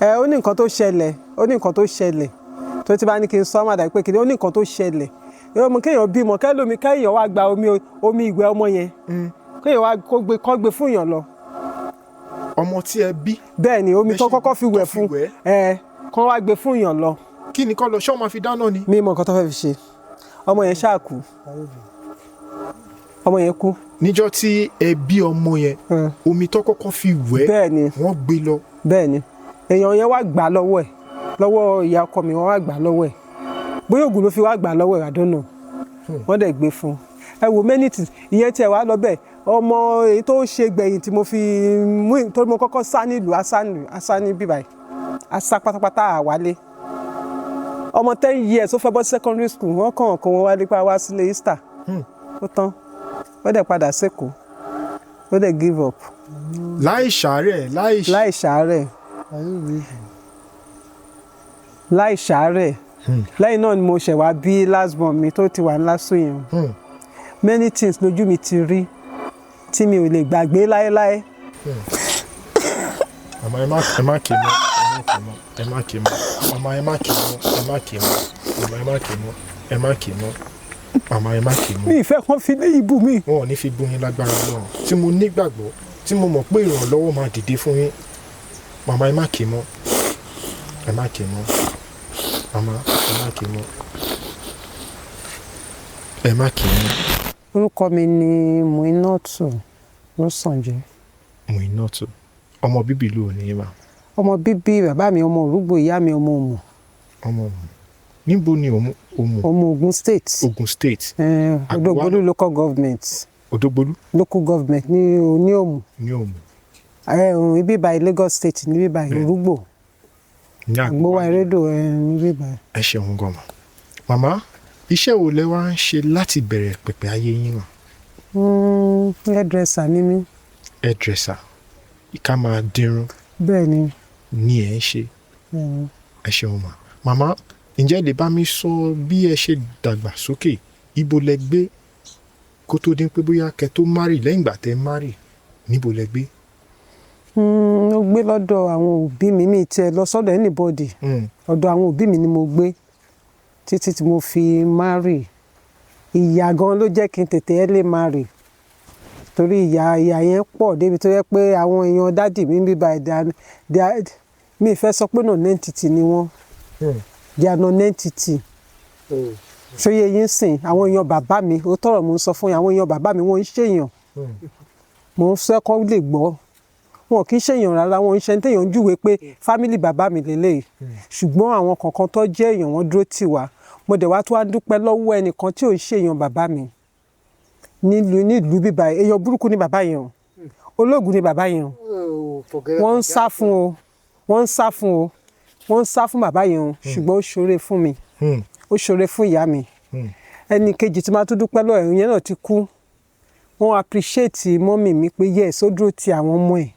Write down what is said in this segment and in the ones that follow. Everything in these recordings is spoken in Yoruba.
Ẹ ó ní nǹkan tó ṣẹlẹ̀, ó ní nǹkan tó ṣẹlẹ̀ tó ti bá ní kí n sọ ọ́, màdà pé kí ni, ó ní nǹkan tó ṣẹlẹ̀. Yóò mú kéèyàn bímọ, kẹ́lómi kéèyàn wá gba omi, omi ìwẹ̀ ọmọ yẹn, kéèyàn wá kó gbé, kó gbé fún èèyàn lọ. Ọmọ tí ẹ bí? Bẹ́ẹ̀ ni, omi Bẹ́ẹ̀ tó ṣe kọ́kọ́ fi tó wẹ̀ fi fún wẹ̀. ẹ, kó wá gbé fún èèyàn lọ. Kí ni kọ́ lọ ṣé ọmọ fi dáná ni? Mi mọ nǹkan tó fẹ́ fi ṣe. Ọmọ yẹn ṣáà kú, ọmọ yẹn kú. Níjọ́ tí ẹ bí ọmọ yẹn, omi tó kọ́kọ́ fi wẹ̀, Bẹ́ẹ̀ ni. wọ́n gbé lọ. Bẹ́ẹ̀ ni, èèyàn yẹn wá gbà lọ́wọ́ ẹ̀, lọ́wọ́ ìyá ọkọ mi. Wọ́n wá gbà lọ́wọ́ ẹ̀, bóyá ògùn ló fi wá gbà lọ́wọ́ ẹ̀, I don't know. Wọ́n dẹ̀ gbé fún un. Ẹ wo many things. Ìyẹn tiẹ̀ wá lọ bẹ́ẹ̀. Ọmọ èyí tó ṣe gbẹ̀yìn tí mo fi mú, tó mo kọ́kọ́ sá nílùú, asá nílùú, asá ní bíbáyìí, asá pátápátá, àwálé. Ọmọ 10 years, ó fẹ́ bọ́ sí secondary school, wọ́n kàn kó wọn wálé pa wá sílé Easter. Ó tán, ó dẹ̀ padà sékòó, ó dẹ̀ give up. Láì ṣàárẹ̀, láì Láì ṣàárẹ̀, láì ṣàárẹ̀. Lẹ́yìn náà ni mo ṣẹ̀ wá bí last born mi tó ti wà ní LASU yẹn. Many things lójú mi ti rí tí mi ò lè gbàgbé láéláé. Màmá, ẹ má ké mọ́, ẹ má ké mọ́, ẹ má ké mọ́. Màmá, ẹ má ké mọ́, ẹ má ké mọ́. Màmá, ẹ má ké mọ́, ẹ má ké mọ́. Màmá, ẹ má ké mọ́. Mi ìfẹ́ kan fi lé ibù mi. Wọn ò ní fi bú yín lágbára Ọlọ́run, tí mo nígbàgbọ́, tí mo mọ̀ pé ìrànlọ́wọ́ máa dìde fún yín. Màmá, ẹ má ké mọ́, ẹ má ké mọ́. Màmá, ẹ má ké mọ́, ẹ má ké mọ́. Orúkọ mi ni Muinatu Rọ́sànjẹ́. Muinatu, ọmọ bíbí ìlú òní mà? Ọmọ bíbí, bàbá mi ọmọ Òrùgbò, ìyá mi ọmọ Òmù. Ọmọ Òmù níbo ni Òmù, Òmù? Ọmọ Ògùn State. Ògùn State. Odògbolú Local Government. Òdògbolú. Local Government ní Òmù. Ní Òmù. Ibi báyìí, Lagos State ní bíbáyìí, Òrùgbò. Ní Àgbówá Erédò ní bíbáyìí. Ẹ ṣeun gan ma. Màmá, iṣẹ́ wo lẹ wá ń ṣe láti bẹ̀rẹ̀ pẹ̀pẹ̀ ayé yín mà? Hairdresser ni mí. Hairdresser, ká máa dirun? Bẹ́ẹ̀ ni. Ní ẹ̀ ń ṣe? Bẹ́ẹ̀ ni. Ẹ ṣeun mà. Màmá, ǹjẹ́ ẹ lè bá mi sọ bí ẹ ṣe dàgbà sókè? Ibo lẹ gbé kó tó dín pé bóyá kẹ tó marry, lẹ́yìn ìgbà tẹ marry, níbo lẹ gbé? Ó gbé lọ́dọ̀ àwọn òbí mi. Mi tiẹ̀ lọ sọ́dọ̀ anybody. Ọ̀dọ̀ àwọn òbí mi ni mo gbé títí tí mo fi marry. Ìyà gan ló jẹ́ kí n tètè early marry, torí ìyà yẹn pọ̀ débi tó yẹ pé àwọn èèyàn daddy mi ń bí by their, mi fẹ́ sọ pé non-entity ni wọ́n. They are non-entity. Ṣó yé yín sìn? Àwọn èèyàn bàbá mi, ó tọrọ mò ń sọ fún yín, àwọn èèyàn bàbá mi, wọ́n ń ṣèyàn. Mò ń fẹ́ kọ́ lè gbọ́, wọn kì í ṣèyàn rárá. Wọn ń ṣe téèyàn ń júwe pé family bàbá mi lélẹ́yìí, ṣùgbọ́n àwọn kọ̀ọ̀kan tó jẹ́ èèyàn, wọ́n dúró tì wá. Mo dẹ̀ wá tó wá dúpẹ́ lọ́wọ́ ẹnìkan tí ò ń ṣèyàn bàbá mi nílùú bíbá. Èèyàn burúkú ni bàbá yẹn o, ológun ni bàbá yẹn o. Wọ́n ń sá fún o, wọ́n ń sá fún o, wọ́n ń sá fún bàbá yẹn o, ṣùgbọ́n ó ṣoore fún mi, ó ṣoore fún ìyá mi. Ẹnì kejì tí máa tún dúpẹ́ lọ́wọ́ ẹ̀, yẹn náà ti kú. Wọ́n appreciate mummy mi pé yes, ó dúró ti àwọn ọmọ ẹ̀.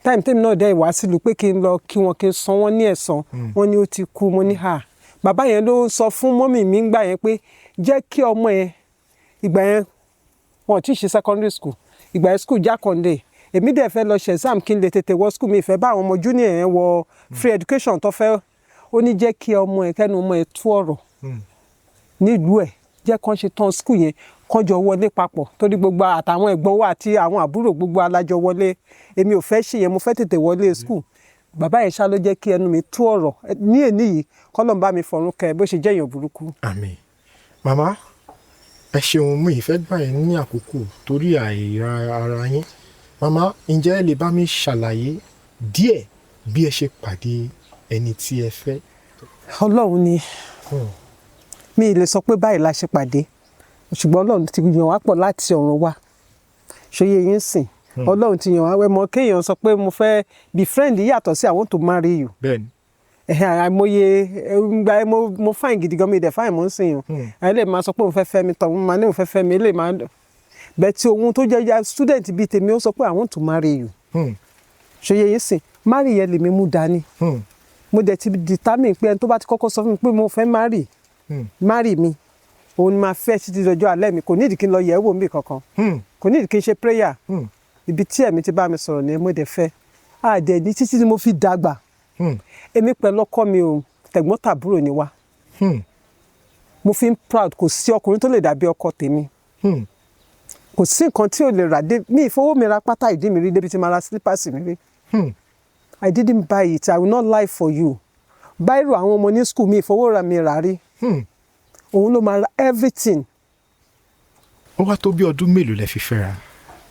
Time tèmi náà dẹ́ ìwá sílùú pé kí n lọ kí wọn, kí n san wọ́n ní ẹ̀san, wọ́n ní ó ti kú. Mo ní ha, bàbá yẹn ló sọ fún mummy mi ńgbà yẹn pé jẹ́ kí ọmọ ẹ. Ìgbà yẹn wọn ò tí ì ṣe secondary school, ìgbà yẹn school Jákàndé. Èmi dẹ̀ fẹ́ lọ ṣe exam kí n lè tètè wọ school. Mi ìfẹ́ bá àwọn ọmọ junior yẹn wọ free education tó fẹ́. Ó ní jẹ́ kí ọmọ ẹ, kẹ́nu ọmọ ẹ tú ọ̀rọ̀ nílùú ẹ̀, jẹ́ kán ṣe tán school yẹn, kán jọ wọlé papọ̀, torí gbogbo àtàwọn ẹ̀gbọ́n wa àti àwọn àbúrò, gbogbo alájọ wọlé. Èmi ò fẹ́ ṣe yẹn, mo fẹ́ tètè wọlé school. Bàbá yẹn ṣá ló jẹ́ kí ẹnu mi tú ọ̀rọ̀ ní èní yìí. Kọ́lọ́n bá mi fọ̀run kẹ́ bó ṣe jẹ́ èèyàn burúkú. Àmín. Màmá, ẹ ṣeun. Mú ìfẹ́ gbà yín ní àkókò torí àìra ara yín. Màmá, ǹjẹ́ ẹ lè bá mi ṣàlàyé díẹ̀ bí ẹ ṣe pàdé ẹni tí ẹ fẹ́? Ọlọ́run ni. Mi ì lè sọ pé báyìí la ṣe pàdé, ṣùgbọ́n Ọlọ́run ti yàn wá pọ̀ láti ọ̀run wá. Ṣó yé yín sìn? Ọlọ́run ti yàn wá wẹ́ mọ́. Kéèyàn sọ pé mo fẹ́ be friend yàtọ̀ sí "I want to marry you." Ẹ̀hẹ́n, àìmọye gba mo fine gidi gan, mi dẹ̀ fine mo ń sìn yàn. Ẹ lè máa sọ pé òun fẹ́ fẹ́ mi, tọ̀ mo máa ní òun fẹ́ fẹ́ mi, lè máa bẹ́ẹ̀ tí ohun tó jẹ́ ya student bíi tèmi, ó sọ pé "I want to marry you." Ṣó yé yín sìn? Marry yẹn lèmi mú dání. Mo dẹ̀ ti determine pé ẹni tó bá ti kọ́kọ́ sọ fún mi pé mo fẹ́ marry, marry mi, òun ni máa fẹ́ títí dọjọ́ alẹ́ mi. Kò nídìí kí n lọ yẹ̀ ẹ́ wò mí kankan, kò nídìí kí n ṣe prayer. Ibi tí ẹ̀mí ti bá mi sọ̀rọ̀ ni mo dẹ̀ fẹ́. Àdẹ̀ ní títí tí mo fi dàgbà. Èmi pẹ̀lú ọkọ mi o, tẹ̀gbọ́n tàbúrò ni wá. Mo fi ń proud, kò sí ọkùnrin tó lè dàbí ọkọ tèmi. Kò sí nǹkan tí ò lè rà dé mi, ìfowó mi ra pátá ìdí mi rí débi tí ma ra slippers mi rí. I didn't buy it, I will not lie for you. Biro àwọn ọmọ ní school mi, ìfowó ra mi rà rí. Òun ló máa ra everything. Ó wá tó bí ọdún mélòó lẹ fi fẹ́ra?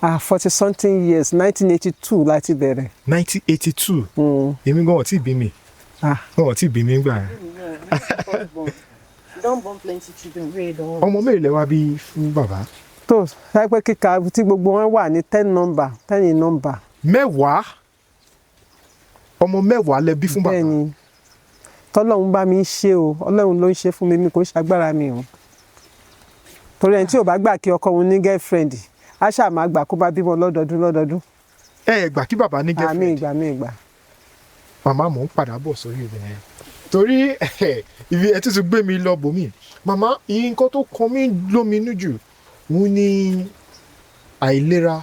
Ah, 40 something years, 1982 láti bẹ̀rẹ̀. 1982. Èmi gan ò tí ì bí mi. Wọn ò tí ì bí mi gbà yẹn. You don born plenty children wey you don. Ọmọ mélòó lẹ wá bí fún bàbá? Tó láìpẹ́ kíka tí gbogbo wọn wà ní 10 number, 10 in number. 10. Ọmọ 10 lẹ bí fún bàbá? Bẹ́ẹ̀ ni, tọ́lọ́run bá mi ń ṣe o. Ọlọ́run ló ń ṣe fún mi, mi kò ń ṣagbára mi o, torí ẹni tí ò bá gbà kí ọkọ òun ní girlfriend, á ṣáà máa gbà kó bá bímọ lọ́dọọdún lọ́dọọdún. Ẹ ẹ gbà kí bàbá ní Àmì girlfriend? ìgbà mi ìgbà. Màmá, mò ń padà bọ̀ sórí ibẹ̀ yẹn torí ibi ẹ tún ti gbé mi lọ bòmí. Màmá, nǹkan tó kan mí lóminú jù òun ni àìlera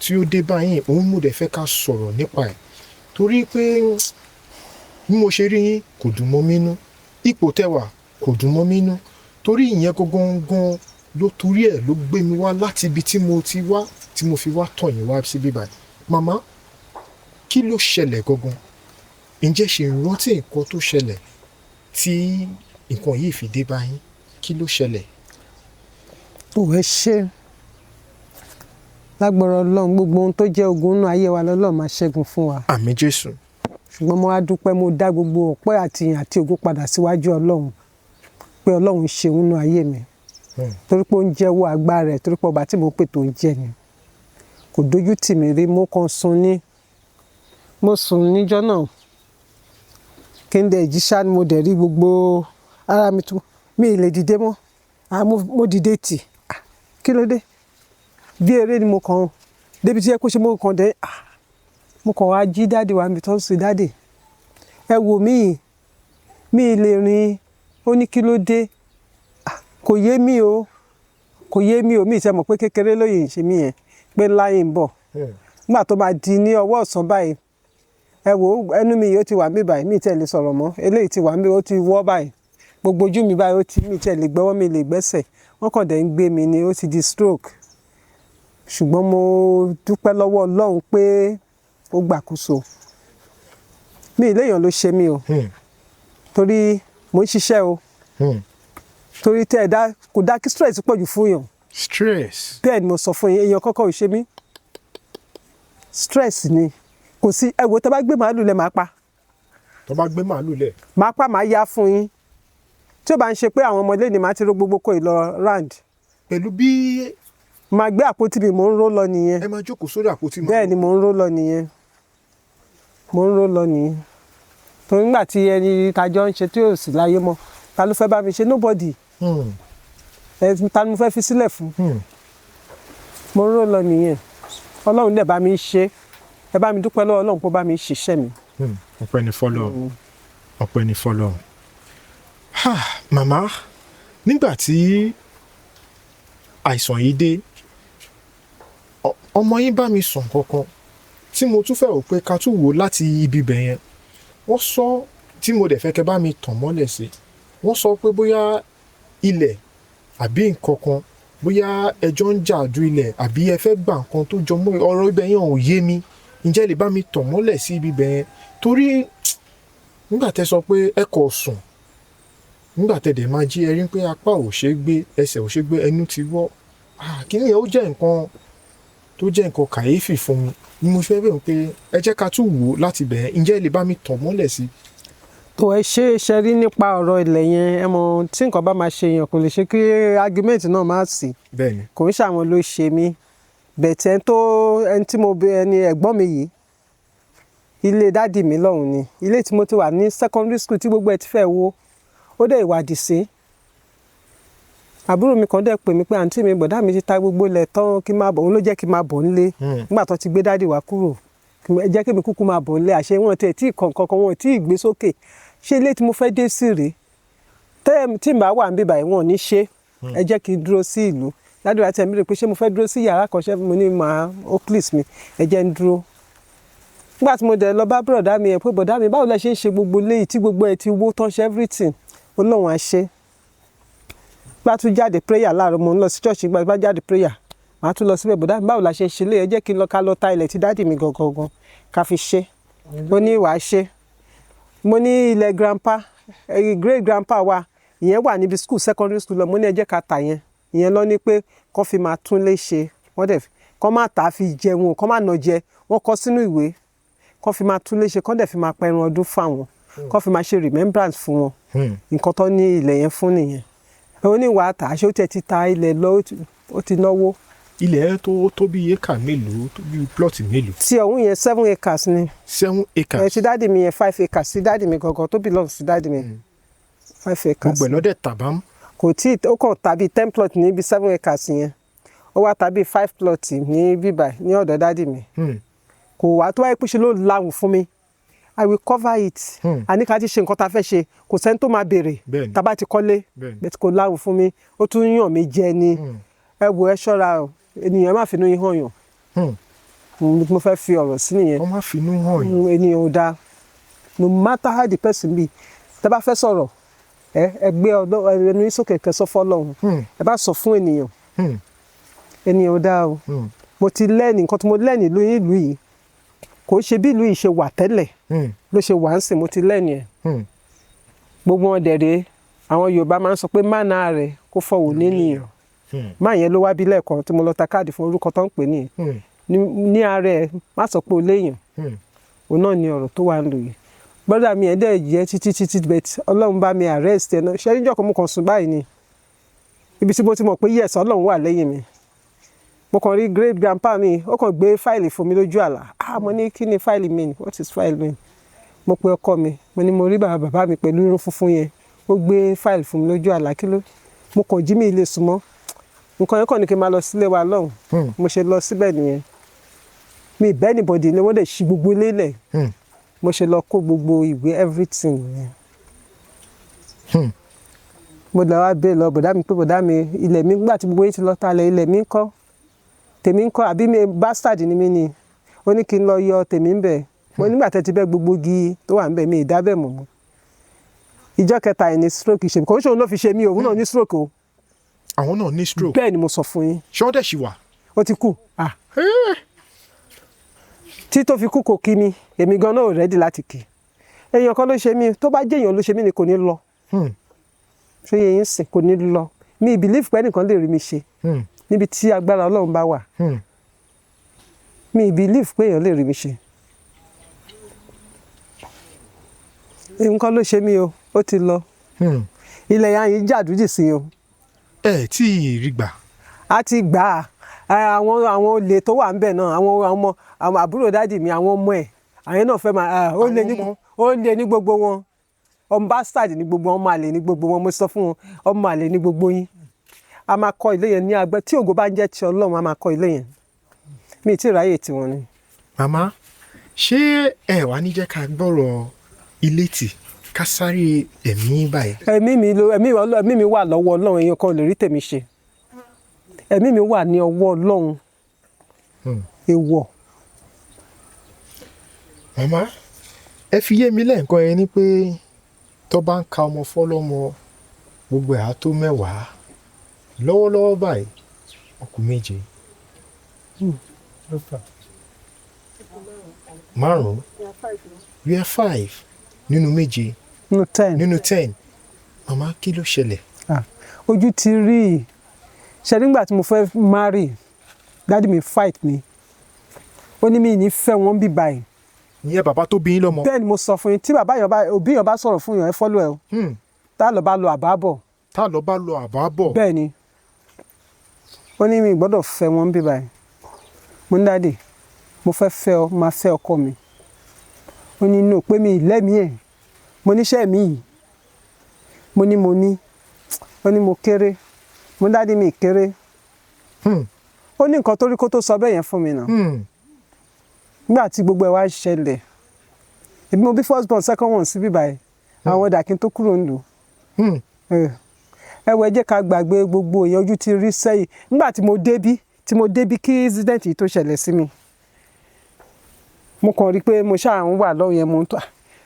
tí ó dé báyìí. Òun mo dẹ̀ fẹ́ ká sọ̀rọ̀ nípa ẹ̀ torí pé bí mo ṣe rí yín kò dùn mọ́ mi nú, ipò tẹ́wà kò dùn mọ́ mi nú, torí ìyẹn gangan ló torí ẹ̀ ló gbé mi wá láti ibi tí mo ti wá, tí mo fi wá tọ̀ yín wá síbí báyìí. Màmá, kí ló ṣẹlẹ̀ gangan? Ǹjẹ́ ṣe rántí nǹkan tó ṣẹlẹ̀ tí nǹkan yìí fi dé báyìí? Kí ló ṣẹlẹ̀? Òwe ṣe lágbára Ọlọ́run, gbogbo ohun tó jẹ́ ogun nínú ayé wa lọ́lọ́run máa ṣẹ́gun fún wa. Àmín Jésù. Ṣùgbọ́n mo wá dúpẹ́, mo dá gbogbo ọpẹ́ àti ìyìn àti ògo padà síwájú Ọlọ́run pé Ọlọ́run ṣeun nínú ayé mi, torí pé ó ń jẹ́wọ́ agbára ẹ̀, torí pé ọba tí mo pè tó ń jẹ́ ni kò dójú tì mí rí. Mo kàn sùn ní, mo sùn níjọ́ náà, kí n dẹ̀ jí ṣá ni mo dẹ̀ rí gbogbo ara mi tó mi ì lè dìde mọ́. Ah, mo dìde tì. Ah, kí ló dé? Bí eré ni mo kàn débi tí ẹ kó ṣe, mo kàn dé. Ah, mo kàn wá jí daddy wa níbi tó ń sùn. "Daddy, ẹ wò mí, mi ì lè rìn." Ó ní, "Kí ló dé?" Ah, kò yé mi o, kò yé mi o. Mi ì ṣe mọ̀ pé kékeré lóye ń ṣe mí yẹn, pé láyé ń bọ̀. Nígbà tó máa di ní ọwọ́ ọ̀sán báyìí, ẹ wò ó, ẹnu mi yìí ó ti wà mí báyìí, mi ì tẹ̀ lè sọ̀rọ̀ mọ́. Eléyìí ti wà mí, ó ti wọ́ báyìí, gbogbo ojú mi báyìí ó ti, mi ì tẹ̀ lè gbọ́wọ́, mi lè gbẹ́sẹ̀. Wọ́n kàn dẹ̀ ń gbé mi ni, ó ti di stroke. Ṣùgbọ́n mo dúpẹ́ lọ́wọ́ Ọlọ́run pé ó gbàkóso. Mi ì léèyàn ló ṣe mí o, torí mo ń ṣiṣẹ́ o. Torí tẹ́ ẹ dá kò dá kí stress pọ̀ jù fún yàn. Stress. Bẹ́ẹ̀ ni mo sọ fún yín, èèyàn kọ́kọ́ ò ṣe mí, stress ni. Kò sí, ẹ wo, tẹ́ bá gbé màálù lẹ máa pa. Tó bá gbé màálù lẹ̀. Máa pa, máa yá fún yín. Tí ó bá ń ṣe pé àwọn ọmọdé ni màá ti ró gbogbo kó ìlọ round. Pẹ̀lú bí Máa gbé àpótí mi, mò ń ró lọ nìyẹn. Ẹ máa jókòó sórí àpótí màálù. Bẹ́ẹ̀ ni, mò ń ró lọ nìyẹn, mò ń ró lọ nìyẹn, torí nígbà tí ẹni tajọ ń ṣe tí yóò sì láyé mọ́, ta ló fẹ́ bá mi ṣe? Nobody. Ẹ ta ni mo fẹ́ fi sílẹ̀ fún? Mo ń ró lọ nìyẹn. Ọlọ́run dẹ̀ bá mi ṣe. Ẹ bá mi dúpẹ́ lọ́wọ́ Ọlọ́run kó bá mi ṣiṣẹ́ mi. Ọpẹ́ ni fọ́lọ́run, ọpẹ́ ni fọ́lọ́run. Ha, màmá, nígbà tí àìsàn yìí dé, ọmọ yín bá mi sàn kankan tí mo tún fẹ́ rò pé ká tún wò láti ibi bẹ̀ yẹn. Wọ́n sọ tí mo dẹ̀ fẹ́ kẹ́ bá mi tàn mọ́lẹ̀ sí. Wọ́n sọ pé bóyá ilẹ̀ àbí nǹkan kan, bóyá ẹjọ́ ń jà ju ilẹ̀ àbí ẹ fẹ́ gbà nǹkan tó jọ mọ́ ọ̀rọ̀ ibẹ̀ yẹn ò yé mi. Ǹjẹ́ ẹ lè bá mi tàn mọ́lẹ̀ sí ibi bẹ̀ yẹn? Torí nígbà tẹ́ sọ pé ẹ kò sùn, nígbà tẹ́ dẹ̀ máa jí, ẹ rí pé apá ò ṣeé gbé, ẹsẹ̀ ò ṣeé gbé, ẹnu ti wọ́. Kíní yẹn ó jẹ́ nǹkan tó jẹ́ nǹkan kàyéfì fún mi ni mo fẹ́ bẹ̀rù pé ẹ jẹ́ ká tún wò ó láti bẹ̀. Ǹjẹ́ ẹ lè bá mi tàn mọ́lẹ̀ sí? Tó ẹ ṣe rí nípa ọ̀rọ̀ ilẹ̀ yẹn, ẹ mọ̀ tí nǹkan bá máa ṣe èèyàn, kò lè ṣe kí argument náà má sí. Bẹ́ẹ̀ni. Kò ń ṣàwọn ló ṣe mí bẹ̀tẹ̀, ẹni tó ẹni tí mo bẹ, ẹni ẹ̀gbọ́n mi yìí, ilé daddy mi lọ́hùn ni ilé tí mo ti wà ní secondary school tí gbogbo ẹ̀ ti fẹ́ wó. Ó dẹ̀ ìwádìí sí àbúrò mi kan dẹ̀ pè mí pé, "Àǹtí mi, bọ̀dá mi ti ta gbogbo ilẹ̀ tán, kí n máa bọ̀." Òun ló jẹ́ kí n máa bọ̀ nílé nígbà tó ti gbé daddy wá kúrò. Ẹ jẹ́ kí mi kúkú máa bọ̀ nílé. Àṣé wọn tiẹ̀ tí kàn kankan, wọn tí ì gbé sókè. Ṣé ilé tí mo fẹ́ dé sí rèé? Tẹ́ tí n bá wà níbí báyìí, wọn ò ní ṣe. Ẹ jẹ́ kí n dúró sí ìlú. Daddy wa tẹ̀ mí rè pé ṣé mo fẹ́ dúró sí yàrá kan ṣẹ́. Mo ní màá ó please mi, ẹ jẹ́ n dúró. Nígbà tí mo dẹ̀ lọ bá bùrọ̀dá mi yẹn pé, "Bọ̀dá mi, báwo lẹ ṣe ń ṣe gbogbo léyìí tí gbogbo ẹ̀ ti wó tán, ṣe everything?" Ó lóun á ṣe. Bá tún jáde prayer láàárọ̀, mo ń lọ sí church. Ìgbà bá jáde prayer, màá tún lọ síbẹ̀. "Bọ̀dá mi, báwo la ṣe ń ṣe léyìí? Ẹ jẹ́ kí n lọ, ká lọ ta ilẹ̀ tí daddy mi gangan gan, ká fi ṣe." Ó ní wàá ṣe. Mo ní ilẹ̀ grandpa, great grandpa wa, ìyẹn wà níbi school, secondary school lọ. Mo ní ẹ jẹ́ ká tà yẹn. Ìyẹn lọ ní pé kó fi máa tún lé ṣe. Wọ́n dẹ̀ kó má tà á fi jẹun, kó má nà jẹ. Wọ́n kọ sínú ìwé kó fi máa tún lé ṣe, kó dẹ̀ fi máa pa ẹran ọdún fáwọn, kó fi máa ṣe remembrance fún wọn. Nǹkan tó ní ilẹ̀ yẹn fún nìyẹn. Ó ní wàá tà á. Ṣé ó tiẹ̀ ti ta ilẹ̀ lọ? Ó ti náwó. Ilẹ̀ tó tó bí éka mélòó, tó bí plot mélòó? Tí ọ̀hún yẹn, 7 acres ni. 7 Ẹ acres. ti daddy mi yẹn, 5 acres. Ti daddy mi gangan tó belong sí daddy mi, 5 acres. Gbogbo ẹ̀ lọ́dẹ̀ tàbám? Kò tí. Ó kàn tàbí 10 plot níbi 7 acres yẹn. Ó wá tàbí 5 plot ní bíbà ní ọ̀dọ̀ daddy mi. Kò wá tó wáyé pé ṣe ló lahùn fún mi, I will cover it. Àní ká ti ṣe nǹkan tá a fẹ́ ṣe, kò sẹ́ni tó máa béèrè. Tá a bá ti kọ́lé. Bẹ́ẹ̀ kò lahùn fún mi, ó tún yàn mí jẹ ni. Ẹ wo, ẹ ṣọ́ra o, ènìyàn má finú yín hàn yàn. Mo fẹ́ fi ọ̀rọ̀ sí nìyẹn. Wọ́n má finú hàn yín. Ènìyàn ò dáa. No matter how the person be, tẹ́ bá fẹ́ sọ̀rọ̀, ẹ gbé ẹnu yín sókè, kẹ́ sọ fọ́lọ́run. Ẹ bá sọ fún ènìyàn. Ènìyàn ò dáa o. Mo ti lẹ́ẹ̀nì nǹkan tí mo lẹ́ẹ̀nì lóyún ìlú yìí, kò ṣe bí ìlú yìí ṣe wà tẹ́lẹ̀ ló ṣe wà ń sìn. Mo ti lẹ́ẹ̀nì ẹ̀. Gbogbo wọn dẹ̀ rèé. Àwọn Yorùbá máa ń sọ pé mánà rẹ̀ kó fọwọ́ níníyàn. Má yẹn ló wá bí lẹ́ẹ̀kan tí mo lọ ta káàdì fún, orúkọ tó ń pè nìyẹn. Ní ara ẹ̀, má sọ pé o léèyàn. Òun náà ni ọ̀rọ̀ tó wà ń lò yìí. Brother mi ẹ̀ dẹ̀ jẹ́ títí títí, but Ọlọ́run bá mi arrest ẹ̀ náà. Ṣé níjọ́ kan mo kàn sùn báyìí ni, ibi tí mo ti mọ̀ pé yes, Ọlọ́run wà lẹ́yìn mi, mo kàn rí great grandpa mi, ó kàn gbé fáìlì fún mi lójú àlá. Ah, mo ní, "Kí ni fáìlì mean? What is file mean?" Mo pe ọkọ mi, mo ní mo rí bàbá bàbá mi pẹ̀lú irun funfun yẹn, ó gbé fáìlì fún mi lójú àlá. Kí ló? Mo kàn jí, mi lè sùn mọ́. Nǹkan yẹn kàn ní kí n máa lọ sílé wa lọ́hùn. Mo ṣe lọ síbẹ̀ nìyẹn. Mi bẹ́ẹ̀ anybody ni, wọ́n dẹ̀ ṣí gbogbo ilé lẹ̀. Mo ṣe lọ kó gbogbo ìwé, everything yẹn. Mo lọ wá bẹ́ẹ̀ lọ bọ̀dá mi pé, "Bọ̀dá mi, ilẹ̀ mi, nígbà tí gbogbo yín ti lọ talẹ̀, ilẹ̀ mi ń kọ́, tèmi ń kọ́? Àbí mi bastard ni mí ni?" Ó ní kí n lọ yọ tèmi ń bẹ̀. Mo nígbà tẹ́ ti bẹ́ gbogbo igi tó wà ń bẹ̀, mi ì dábẹ̀ mọ̀ mọ́. Ìjọ́ kẹta ẹ̀ ní stroke ṣe. Kò ń ṣòun ló fi ṣe mí, òun náà ní stroke o. Àwọn náà ní stroke? Bẹ́ẹ̀ ni mo sọ fún yín. Ṣé wọ́n dẹ̀ ṣì wà? Ó ti kú. Ah, tí tó fi kú, kò kí mi. Èmi gan náà ò ready láti kí. Èèyàn kan ló ṣe mí. Tó bá jẹ́ èèyàn ló ṣe mí ni, kò ní lọ. Ṣé yẹ yín sìn? Kò ní lọ. Mi believe pé ẹnìkan lè rí mi ṣe. Níbi tí agbára Ọlọ́run bá wà, mi believe pé èèyàn lè rí mi ṣe. Nǹkan ló ṣe mí o, ó ti lọ. Ilẹ̀ yẹn yìí jàdújì sí o. Ẹ tí ì rí gbà? A ti gbà á. Àwọn olè tó wà ńbẹ̀ náà, àwọn ọmọ, àwọn àbúrò daddy mi, àwọn ọmọ ẹ̀, àwọn náà fẹ́ máa ó lé ní Àwọn ọmọ? ó lé ní gbogbo wọn. Ọmọ bastard ní gbogbo wọn, ọmọ àlè ní gbogbo wọn. Mo sọ fún wọn, ọmọ àlè ní gbogbo yín. A máa kọ́ ilé yẹn ní agbẹ́ tí ògo bá ń jẹ́ ti Ọlọ́run. A máa kọ́ ilé yẹn. Mi ì tí ì ráyè tiwọn ni. Màmá, ṣé ẹ wàá ní jẹ́ ká gbọ́rọ̀ ilé tì, ká sáré ẹ̀mí báyìí? Ẹ̀mí mi ló ẹ̀mí ẹ̀mí mi wà lọ́wọ́ Ọlọ́run. Èèyàn kan ò lè rí tèmi ṣe. Ẹ̀mí mi wà ní ọwọ́ Ọlọ́run. Èèwọ̀. Màmá, ẹ fi yé mi lẹ́ǹkan ẹ ní pé tó bá ń ka ọmọ fọ́lọ́mọ, gbogbo ẹ̀ á tó 10. Lọ́wọ́lọ́wọ́ báyìí, ó kù 7. 5. We are 5 nínú 7. Nínú 10. Nínú 10. Màmá, kí ló ṣẹlẹ̀? Ah, ojú ti rí i. Ṣe nígbà tí mo fẹ́ marry, daddy mi fight mi. Ó ní mi ní fẹ́ wọn bí báyìí. Ìyẹn bàbá tó bí yín lọ́mọ? Bẹ́ẹ̀ ni mo sọ fún yín. Tí bàbá yàn bá, òbí yàn bá sọ̀rọ̀ fún yàn, ẹ follow ẹ o. Tá lọ bá lọ, àbá bọ̀. Tá lọ bá lọ, àbá bọ̀. Bẹ́ẹ̀ ni. Ó ní mi gbọ́dọ̀ fẹ́ wọn bí báyìí. Mo ní, "Daddy, mo fẹ́ fẹ́ ọ, máa fẹ́ ọkọ mi." Ó ní no, pé mi lẹ́mìí ẹ̀. Mo níṣẹ́ mi yìí, mo ní mo ní. Ó ní mo kéré. Mo ní, "Daddy, mi kéré." Ó ní nǹkan tó rí kó tó sọ bẹ́ẹ̀ yẹn fún mi náà. Nígbà tí gbogbo ẹ̀ wá ṣẹlẹ̀, èmi mo bí first born, second one sí bíbáyìí, àwọn ọ̀dà kí n tó kúrò nílùú. Ẹ wọ, ẹ jẹ́ ká gbàgbé gbogbo ìyẹn. Ojú ti rí sẹ́yìn. Nígbà tí mo débí kí incident yìí tó ṣẹlẹ̀ sí mi, Mo kàn rí i pé mo ṣáà ń wà lọ́wọ́ yẹn, mo ń tó à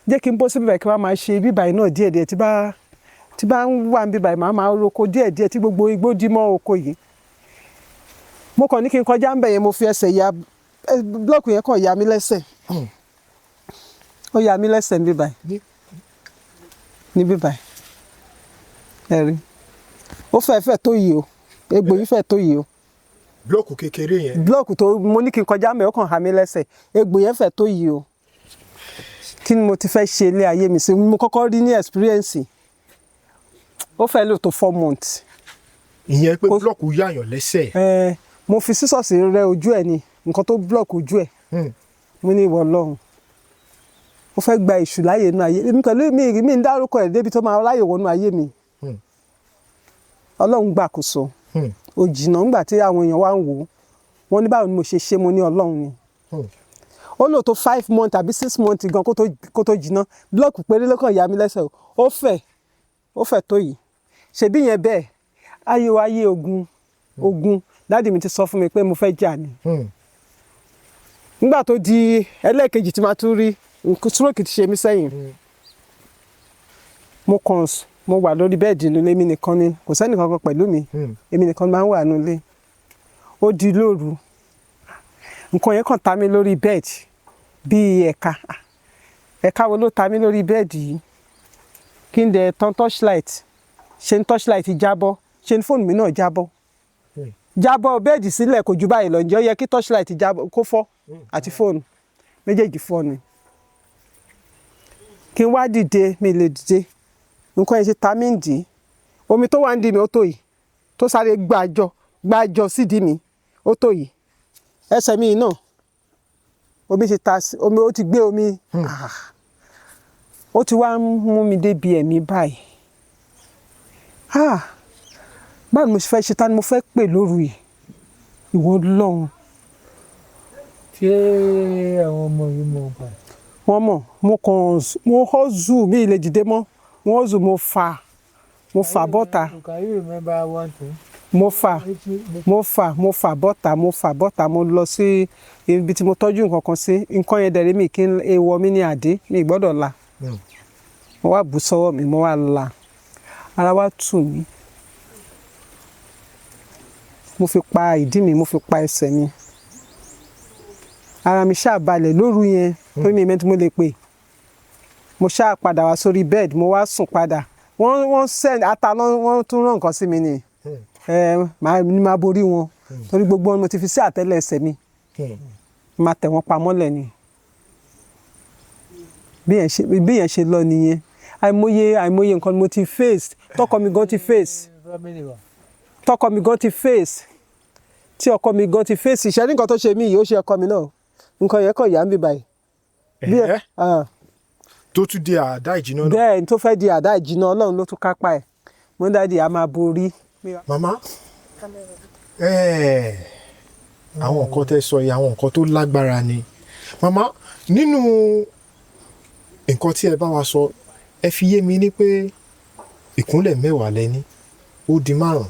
jẹ́ kí n bọ́ síbí báyìí, kí n wá máa ṣe bíbá yìí náà díẹ̀díẹ̀. Tí bá ń wà níbí báyìí, màá máa roko díẹ̀díẹ̀ tí gbogbo igbó dí mọ́ oko yìí. Mo kàn ní kí n kọjá ń bẹ̀ yẹn, mo fi ẹsẹ̀ ya block yẹn, kàn ya mí lẹ́sẹ̀. Ó ya mí lẹ́sẹ̀ níbí báyìí, níbí báyìí. Ẹ rí, ó fẹ́ fẹ́ tó yìí o, egbò yìí fẹ́ tó yìí o. Block kékeré yẹn? Block tó mo ní kí n kọjá mẹ́, ó kàn há mi lẹ́sẹ̀. Egbò yẹn fẹ́ tó yìí o. Kí ni mo ti fẹ́ ṣe ilé ayé mi sí? Mo kọ́kọ́ rí ní experience, ó fẹ́ lò tó 4 months. Ìyẹn pé block yàyàn lẹ́sẹ̀? Ẹ, mo fi sísọ̀sì rẹ ojú ẹ̀ ni, nǹkan tó block ojú ẹ̀. Mo ní ìwọ Ọlọ́run, ó fẹ́ gba èṣù láàyè inú ayé mi pẹ̀lú mi. Mi ń dárúkọ ẹ̀ débi tó máa ráyè wọnú ayé mi. Ọlọ́run gbàkóso. Ó jìnnà. Ńgbà tí àwọn èèyàn wá ń wò ó, wọ́n ní báwo ni mo ṣe ṣe? Mo ní Ọlọ́run ni. Ó lò tó 5 months àbí 6 months gan kó tó jìnnà. Block péré ló kàn ya mí lẹ́sẹ̀ o. Ó fẹ̀ tó yìí. Ṣebí yẹn bẹ́ẹ̀, ayé wa ayé ogun ogun. Daddy mi ti sọ fún mi pé mo fẹ́ jà ni. Nígbà tó di ẹlẹ́ẹ̀kejì tí màá tún rí nǹkan, stroke ti ṣe mí sẹ́yìn. Mo kàn mo wà lórí bed nílé mi nìkan ni, kò sẹ́nì kankan pẹ̀lú mi. Èmi nìkan máa ń wà nílé. Ó di lóru, nǹkan yẹn kàn ta mí lórí bed bíi ẹ̀ka. Ẹ̀ka wo ló ta mí lórí bed yìí? Kí n dẹ̀ tan torchlight, ṣe ní torchlight jábọ́, ṣe ní fóònù mi náà jábọ́, jábọ́ bed sílẹ̀. Kò ju báyìí lọ. Ǹjẹ́ ó yẹ kí torchlight jábọ́ kó fọ́ àti fóònù méjèèjì fọ́ ni? Kí n wá dìde, mi lè dìde. Nǹkan yẹn ṣe ta mí ń dì í. Omi tó wà ń dì mí, ó tó yìí, tó sáré gbàjọ gbàjọ sídìí mi, ó tó yìí. Ẹsẹ̀ mi náà, omi ti ta sí omi, ó ti gbé omi. Ah. Ó ti wá ń mú mi débi ẹ̀mí báyìí. Ah, báwo ni mo ṣe fẹ́ ṣe? Ta ni mo fẹ́ pè lóru yìí? Ìwọ Ọlọ́run. Ṣé àwọn ọmọ yìí mọ̀ pa? Wọ́n mọ̀. Mo kàn mo hustle, mi lè dìde mọ́. Mo hustle, mo fà bọ́ta. Can you remember one thing? Mo fà mo fà mo fà bọ́ta, mo fà bọ́ta. Mo lọ sí ibi tí mo tọ́jú nǹkan kan sí. Nǹkan yẹn dẹ̀rẹ́ mi kí n èèwọ̀ mi ní àdé mi gbọ́dọ̀ la. Mo wá bù sọ́wọ́ mi, mo wá la, ara wá tù mí. Mo fi pa ìdí mi, mo fi pa ẹsẹ̀ mi, ara mi ṣáà balẹ̀ lóru yẹn, torí mi ìmẹ́tí mo lè pè. Mo ṣáà padà wá sórí bed, mo wá sùn padà. Wọ́n send ata lọ́, wọ́n tún rán nǹkan sí mi ni. Ẹ máa ní máa borí wọn, torí gbogbo wọn mo ti fi sí àtẹ́lẹ̀ ẹsẹ̀ mi, máa tẹ̀ wọ́n pamọ́lẹ̀ ni. Bí yẹn ṣe lọ nìyẹn. Àìmọye àìmọye nǹkan ni mo ti face, tọkọ mi gan ti face. Family wa. Tọkọ mi gan ti face, tí ọkọ mi gan ti face. Ìṣẹ́ ní nǹkan tó ṣe mí yìí, ó ṣe ọkọ mi náà. Nǹkan yẹn kàn yà ń bí báyìí. Ẹ̀hẹ́. Ah. Tó tún di àdá ìjìnà náà? Bẹ́ẹ̀ ni, tó fẹ́ di àdá ìjìnà, Ọlọ́run ló tún kápá ẹ̀. Mo ní daddy, a máa borí. Màmá, àwọn nǹkan tẹ́ sọ yìí, àwọn nǹkan tó lágbára ni. Màmá, nínú nǹkan tí ẹ bá wa sọ, ẹ fi yé mi ní pé ìkúnlẹ̀ 10 lẹ́ní, ó di 5.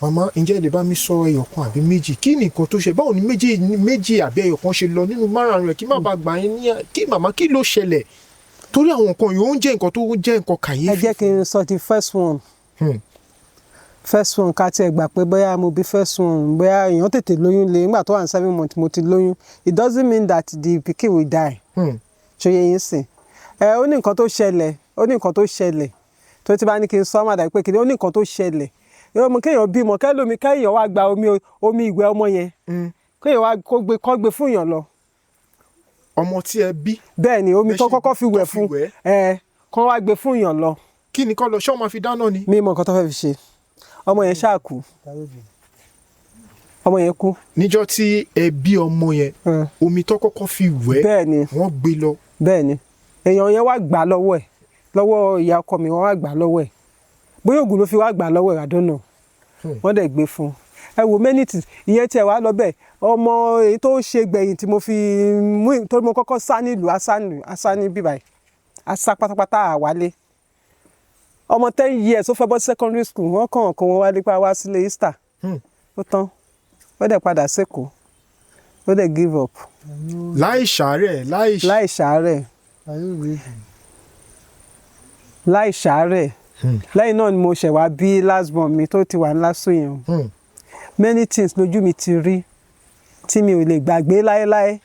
Màmá, ǹjẹ́ ẹ lè bá mi sọ ẹyọ kan àbí méjì? Kí ni nǹkan tó ṣe? Báwo ni méjì méjì àbí ẹyọ kan ṣe lọ nínú márùn rẹ̀? Kí má bàa gbà yín ní kí màmá, kí ló ṣẹlẹ̀? Torí àwọn nǹkan yìí, ó ń jẹ́ nǹkan tó jẹ́ nǹkan kàyéfì. Ẹ jẹ́ kí n sọ ti first one. First one, ká tiẹ̀ gbà pé bóyá mo bí first one, bóyá èèyàn tètè lóyún lé nígbà tó wà ní 7 months mo ti lóyún, it doesn't mean that the pikin will die. Ṣó yé yín sìn? Ẹ ó ní nǹkan tó ṣẹlẹ̀, ó ní nǹkan tó ṣẹlẹ̀ tó ti bá ní kí n sọ ọ́, má dàbí pé kí ni. Ó ní nǹkan tó ṣẹlẹ̀. Yóò mú kéèyàn bímọ, kẹ́lómi kéèyàn wá gba omi, omi ìwẹ̀ ọmọ yẹn, kéèyàn wá kó gbé kó gbé fún èèyàn lọ. Ọmọ tí ẹ bí? Bẹ́ẹ̀ ni, omi Bẹ́ẹ̀ tó ṣe kọ́kọ́ fi tó wẹ̀ fi fún wẹ̀. ẹ, kán wá gbé fún èèyàn lọ. Kí ni kọ́ lọ ṣé wọ́n máa fi dáná ni? Mi mọ nǹkan tó fẹ́ fi ṣe. Ọmọ yẹn ṣáà kú. Ọmọ yẹn kú. Níjọ́ tí ẹ bí ọmọ yẹn, omi tó kọ́kọ́ fi wẹ̀, Bẹ́ẹ̀ ni. wọ́n gbé lọ? Bẹ́ẹ̀ ni, èèyàn yẹn wá gbà lọ́wọ́ ẹ̀, lọ́wọ́ ìyá ọkọ mi. Wọ́n wá gbà lọ́wọ́ ẹ̀, bóyá ògùn ló fi wá gbà lọ́wọ́ ẹ̀, I don't know. Wọ́n dẹ̀ gbé fún un. Ẹ wo many things. Ìyẹn tiẹ̀ wá lọ bẹ́ẹ̀. Ọmọ èyí tó ṣe gbẹ̀yìn tí mo fi mú, tó mo kọ́kọ́ sá nílùú, asá nílùú, asá ní bíbáyìí, asá pátápátá àwálé. Ọmọ 10 years, ó fẹ́ bọ́ sí secondary school, wọ́n kàn kó wọn wálé pa wá sílé Easter. Ó tán, wọ́n dẹ̀ padà sékòó. Ó dẹ̀ give up. Láì ṣàárẹ̀, láì Láì ṣàárẹ̀. Are you ready? Láì ṣàárẹ̀. Lẹ́yìn náà ni mo ṣẹ̀ wá bí last born mi tó ti wà ní LASU yẹn. Many things lójú mi ti rí tí mi ò lè gbàgbé láéláé.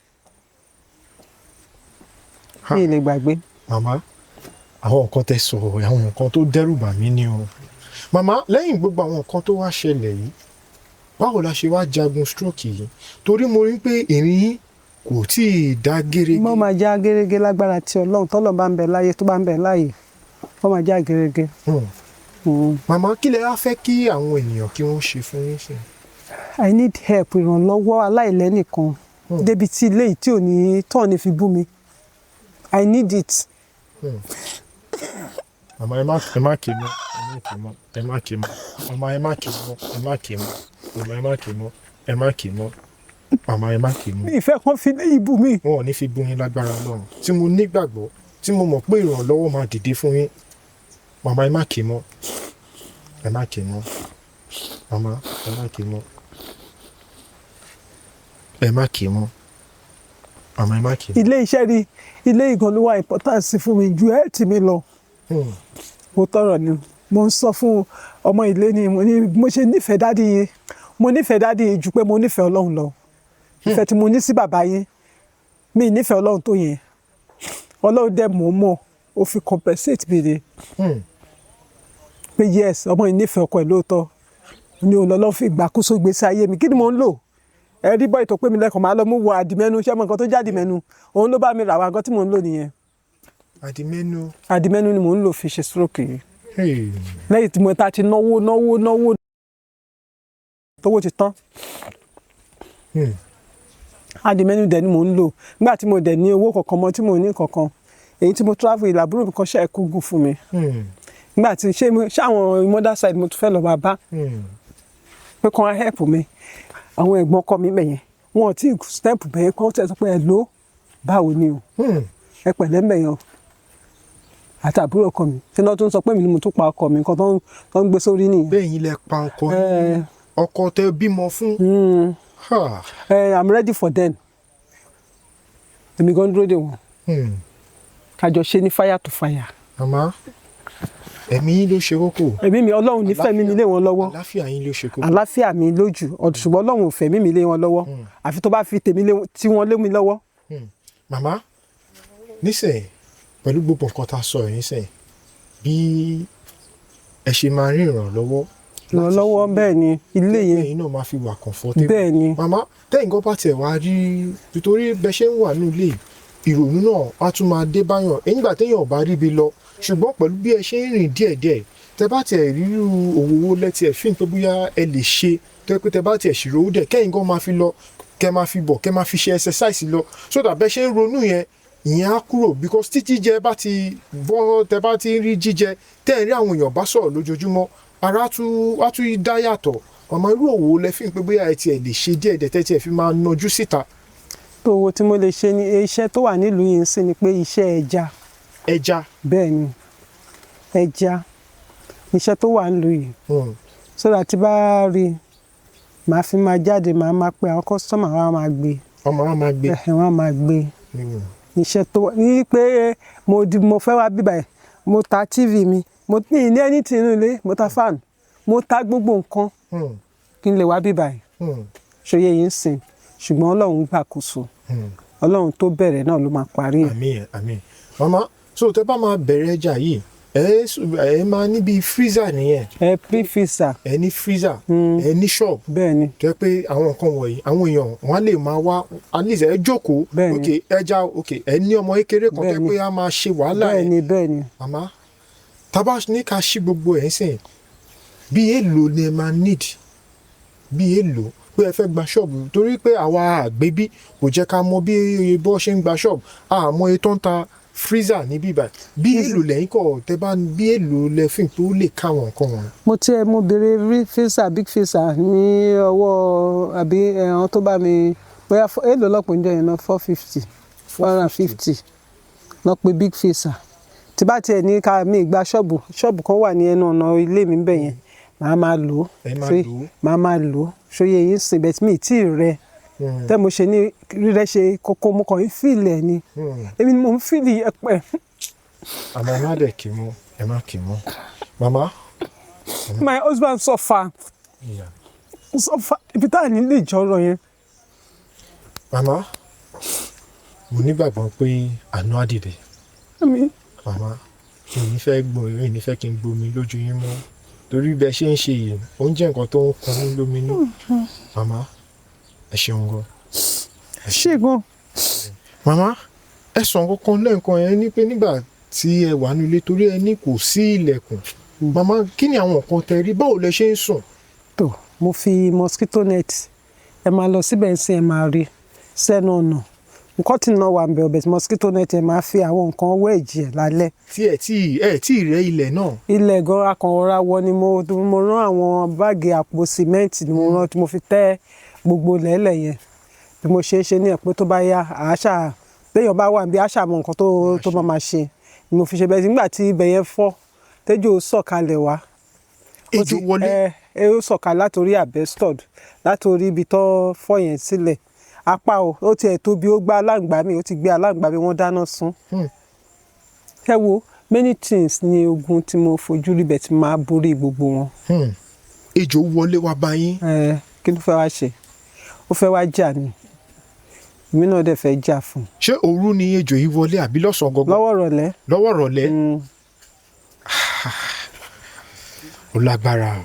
Ha. Mi ò lè gbàgbé. Màmá, àwọn nǹkan tẹ́ sọ, àwọn nǹkan tó dẹ́rù bà mí ni o. Màmá, lẹ́yìn gbogbo àwọn nǹkan tó wá ṣẹlẹ̀ yìí, báwo la ṣe wá jagun stroke yìí? Torí mo rí pé ìrìn yín kò tí ì dá gérégé. Mo máa já gérégé lágbára tí Ọlọ́run, tọ́lọ́run bá ń bẹ láyé, tó bá ń bẹ láàyè, ó máa já gérégé. Màmá, kí lẹ wá fẹ́ kí àwọn ènìyàn kí wọ́n ṣe fún yín sí? I need help, ìrànlọ́wọ́ aláìlẹ́nìkan débi tí ilé yìí tí ò ní tọ́ ní fi bú mi. I need it. Màmá, ẹ má ké mọ́, ẹ má ké mọ́, ẹ má ké mọ́. Màmá, ẹ má ké mọ́, ẹ má ké mọ́. Màmá, ẹ má ké mọ́, ẹ má ké mọ́. Màmá, ẹ má ké mọ́. Mi ìfẹ́ kan fi ilé yìí bú mi. Wọn ò ní fi bú yín lágbára Ọlọ́run, tí mo nígbàgbọ́, tí mo mọ̀ pé ìrànlọ́wọ́ máa dìde fún yín. Màmá, ẹ má ké mọ́, ẹ má ké mọ́. Màmá, ẹ má ké mọ́, ẹ má ké mọ́. Màmá, ẹ má ké mọ́. Ilé iṣẹ́ rí ilé ìgan ló wà importance fún mi ju ẹ̀ tì mí lọ. Mo tọrọ ni mo ń sọ fún ọmọ ilé ni, mo ní mo ṣe nífẹ̀ẹ́ daddy yín, mo nífẹ̀ẹ́ daddy yín ju pé mo nífẹ̀ẹ́ Ọlọ́run lọ. Ìfẹ́ tí mo ní sí bàbá yín, mi nífẹ̀ẹ́ Ọlọ́run tó yẹn. Ọlọ́run dẹ̀ mọ̀ mọ̀, ó fi compensate mi ni pé yes, ọmọ yìí nífẹ̀ẹ́ ọkọ ẹ̀ lóòótọ́ ni. Òun lọ́lọ́ fi gbàkóso gbèsè ayé mi. Kí ni mò ń lò? Ẹ rí bọ́ì tó pé mi lẹ́kọ̀ọ́, máa lọ mú wo àdìmẹ́nu. Ṣé ọmọ nǹkan tó jáde mẹ́nu, òun ló bá mi rà wá. Nǹkan tí mò ń lò nìyẹn. Àdìmẹ́nu. Àdìmẹ́nu ni mò ń lò fi ṣe stroke yìí. Hey. Lẹ́yìn tí mo ta ti náwó náwó náwó, tówó ti tán. Àdìmẹ́nu dẹ̀ ni mò ń lò nígbà tí mo dẹ̀ ní owó kankan mọ́, tí mo ní kankan. Èyí tí mo travel, ìlàbúrò mi kan ṣe é kúgùn fún mi. Nígbà tí ṣé ṣé àwọn mother side mo tún fẹ́ lọ máa bá pé kàn á help mi? Àwọn ẹ̀gbọ́n ọkọ mi bẹ̀yẹn, wọn ò tí ì step bẹ̀yẹn kàn tẹ̀ sọ pé ẹ ló báwo ni o. Ẹ pẹ̀lẹ́ mẹ̀yàn o. Àti àbúrò ọkọ mi tí wọ́n tún sọ pé mi ni mo tún pa ọkọ mi, nǹkan tó ń gbé sórí nìyẹn. Bẹ́ẹ̀ yín lẹ pa ọkọ yín? Ọkọ tẹ bímọ fún? Ha. I'm ready for them. Èmi gan dúró dè wọ́n. Kájọ ṣe ní fire to fire. Màmá, ẹ̀mí yín ló ṣe kókó. Ẹ̀mí mi, Ọlọ́run nífẹ̀ẹ́ mi mi lé wọn lọ́wọ́. Àláfíà yín ló ṣe kókó. Àláfíà mi lójú, ṣùgbọ́n Ọlọ́run ò fẹ̀mí mi lé wọn lọ́wọ́, àfi tó bá fi tèmi tí wọ́n lé mi lọ́wọ́. Màmá, nísìnyí, pẹ̀lú gbogbo nǹkan tá a sọ yìí nísìnyí, bí ẹ ṣe máa rí ìrànlọ́wọ́ láti Ìrànlọ́wọ́, ṣe bẹ́ẹ̀ ni, ilé yẹn. Tẹ́yìn náà máa fi wà comfortable. Bẹ́ẹ̀ ni. Màmá, tẹ́yìn gan bá tiẹ̀ wá rí, nítorí bẹ ṣe ń wà ní ilé yìí, ìrònú náà á tún máa dé báyàn nígbà téèyàn ò bá ríbi lọ. Ṣùgbọ́n pẹ̀lú bí ẹ ṣe ń rìn díẹ̀díẹ̀, tẹ bá tiẹ̀ rírú òwò wo lẹ́tí ẹ̀ fi ń pé bóyá ẹ lè ṣe, tó yẹ pé tẹ bá tiẹ̀ ṣìrò ó dẹ̀, kẹ́yìn gan máa fi lọ, kẹ́ máa fi bọ̀, kẹ́ máa fi ṣe exercise lọ, so that bẹ ṣe ń ronú yẹn, ìyẹn á kúrò, because tí jíjẹ bá ti bọ́, tẹ bá ti ń rí jíjẹ, tẹ́ ẹ̀ rí àwọn èèyàn bá sọ̀rọ̀ lójoojúmọ́, ara á tún dá yàtọ̀. Màmá, irú òwò lẹ fi ń pé bóyá ẹ tiẹ̀ lè ṣe díẹ̀ díẹ̀, tẹ́ tiẹ̀ fi máa nọjú síta? Tó owó tí mo lè ṣe ni iṣẹ́ tó wà nílùú yìí ń sìn ni pé iṣẹ́ ẹja. Ẹja. Bẹ́ẹ̀ ni, ẹja iṣẹ́ tó wà nílùú yìí, so that tí bá rí, màá fi máa jáde, màá máa pe àwọn customer, wọn á máa gbé. Ọmọ wa máa gbé. Ẹ̀hẹ̀, wọn á máa gbé. Iṣẹ́ tó wà ní pé mo di mo fẹ́ wá bíbà ẹ̀, mo ta TV mi, mo ní anything nínú ilé, mo ta fan, mo ta gbogbo nǹkan kí n lè wá bíbà ẹ̀. Ṣòye yìí ń sìn, ṣùgbọ́n Ọlọ́run gbàkóso. Ọlọ́run tó bẹ̀rẹ̀ náà ló máa parí ẹ̀. Àmín, àmín. Màmá, so tẹ bá máa bẹ̀rẹ̀ ẹja yìí, ẹ máa níbi freezer nìyẹn? Ẹ pre freezer. Ẹ ní freezer, ẹ ní shop. Bẹ́ẹ̀ ni. Tó yẹ pé àwọn nǹkan wọ̀nyí, àwọn èèyàn wọn á lè máa wá, at least ẹ jókòó. Bẹ́ẹ̀ni. Ok, ẹja, ok, ẹ ní ọmọ kékeré kan tó yẹ Bẹ́ẹ̀ni. pé a máa ṣe wàhálà Bẹ́ẹ̀ ẹ. ni, bẹ́ẹ̀ ni. Màmá, tá bá ní ká ṣí gbogbo ẹ̀ ń sìn, bí èlò ni ẹ máa need, bí èlò pé ẹ fẹ́ gba ṣọ́ọ̀bù? Torí pé àwa àgbébí kò jẹ́ ká mọ bí bó ṣe ń gba ṣọ́ọ̀bù, àmọ́ iye tó ń ta freezer níbí báyìí. Bí èlò lẹ́yìn kọ̀ tẹ́ bá, bí èlò lẹ fi pé ó lè káwọn nǹkan wọn? Mo tiẹ̀ mo béèrè rí freezer, big freezer ní ọwọ́ àbí ẹ̀hàn tó bá mi, bóyá èlò lọ́pọ̀ oúnjẹ yẹn náà, 450, 450 lọ pé big freezer. Tí bá tiẹ̀ ní ká mi gba ṣọ́ọ̀bù, ṣọ́ọ̀bù kan wà ní ẹnu ọ̀nà ilé mi bẹ̀ yẹn, màá máa lò ó. Ẹ máa lò ó. Màá máa lò ó. Ṣòye yìí ń sìn bẹ́ẹ̀ tí mi ì tí ì rẹ. Tẹ́ mo ṣe ní rírẹ́ ṣe kókó, mo kàn ń feel ẹ̀ ni. Èmi ni mo ń feel yẹpẹ̀. Àmọ́ ẹ má dẹ̀ kì í mọ́, ẹ má kì í mọ́, màmá. My husband suffer, suffer ibi tá à ní lè jọrọ yẹn. Màmá, mo nígbàgbọ́ pé àánú á dìde. Àmín. Màmá, èmi fẹ́ gbọ́, èmi fẹ́ kí n gbomi lójú yín mọ́, torí bí ẹ ṣe ń ṣe yìí, ó ń jẹ́ nǹkan tó ń kan mí lóminú. Màmá, ẹ ṣeun gan. Ṣé gan. Màmá, ẹ sọ nǹkan kan lẹ́ẹ̀kan yẹn ní pé nígbà tí ẹ wà nílé, torí ẹ ní kò sí ilẹ̀kùn. Màmá, kí ni àwọn nǹkan tẹ rí? Báwo lẹ ṣe ń sùn? Tó mo fi mosquito net, ẹ máa lọ síbẹ̀ ń sìn, ẹ máa rí sẹ́nu ọ̀nà nǹkan tí náà wà ń bẹ̀ ọ̀bẹ̀ tí mosquito net, ẹ máa fi àwọn nǹkan wẹ́ẹ̀jì ẹ̀ lálẹ́. Tí ẹ tí rẹ ilẹ̀ náà? Ilẹ̀ gan akànra wọ ni mo rán àwọn báàgì àpò sìmẹ́ǹtì ni mo rán tí mo fi tẹ́ gbogbo lẹ́lẹ̀ yẹn. Bí mo ṣe é ṣe ní ẹ̀ pé tó bá yá, àáṣà téèyàn bá wà níbi àṣà mọ nǹkan tó máa ṣe ni mo fi ṣe bẹ́ẹ̀. Nígbà tí ibẹ̀ yẹn fọ́, tẹ́jọ́ sọ̀kalẹ̀ wá. Ejò wọlé? Ẹ ẹ, ó sọ̀kalẹ̀ látòrí asbestos, látòrí ibi tó fọ́ yẹn sílẹ̀ apá o. Ó tiẹ̀ tóbi, ó gbá aláǹgbá mi, ó ti gbé aláǹgbá mi, wọ́n dáná sun. Ẹ wo, many things ni ogun tí mo fojú rí bẹ́ẹ̀ tí máa borí gbogbo wọn. Ejò wọlé wá bá yín? Ẹ kí ló fẹ́ wá ṣe? Ó fẹ́ wá jà ni, èmi náà dẹ̀ fẹ́ jà fún un. Ṣé òru ni ejò yìí wọlé àbí lọ́sàn-án gangan? Lọ́wọ́ rọ̀lẹ́. Lọ́wọ́ rọ̀lẹ́. Ó lágbára o.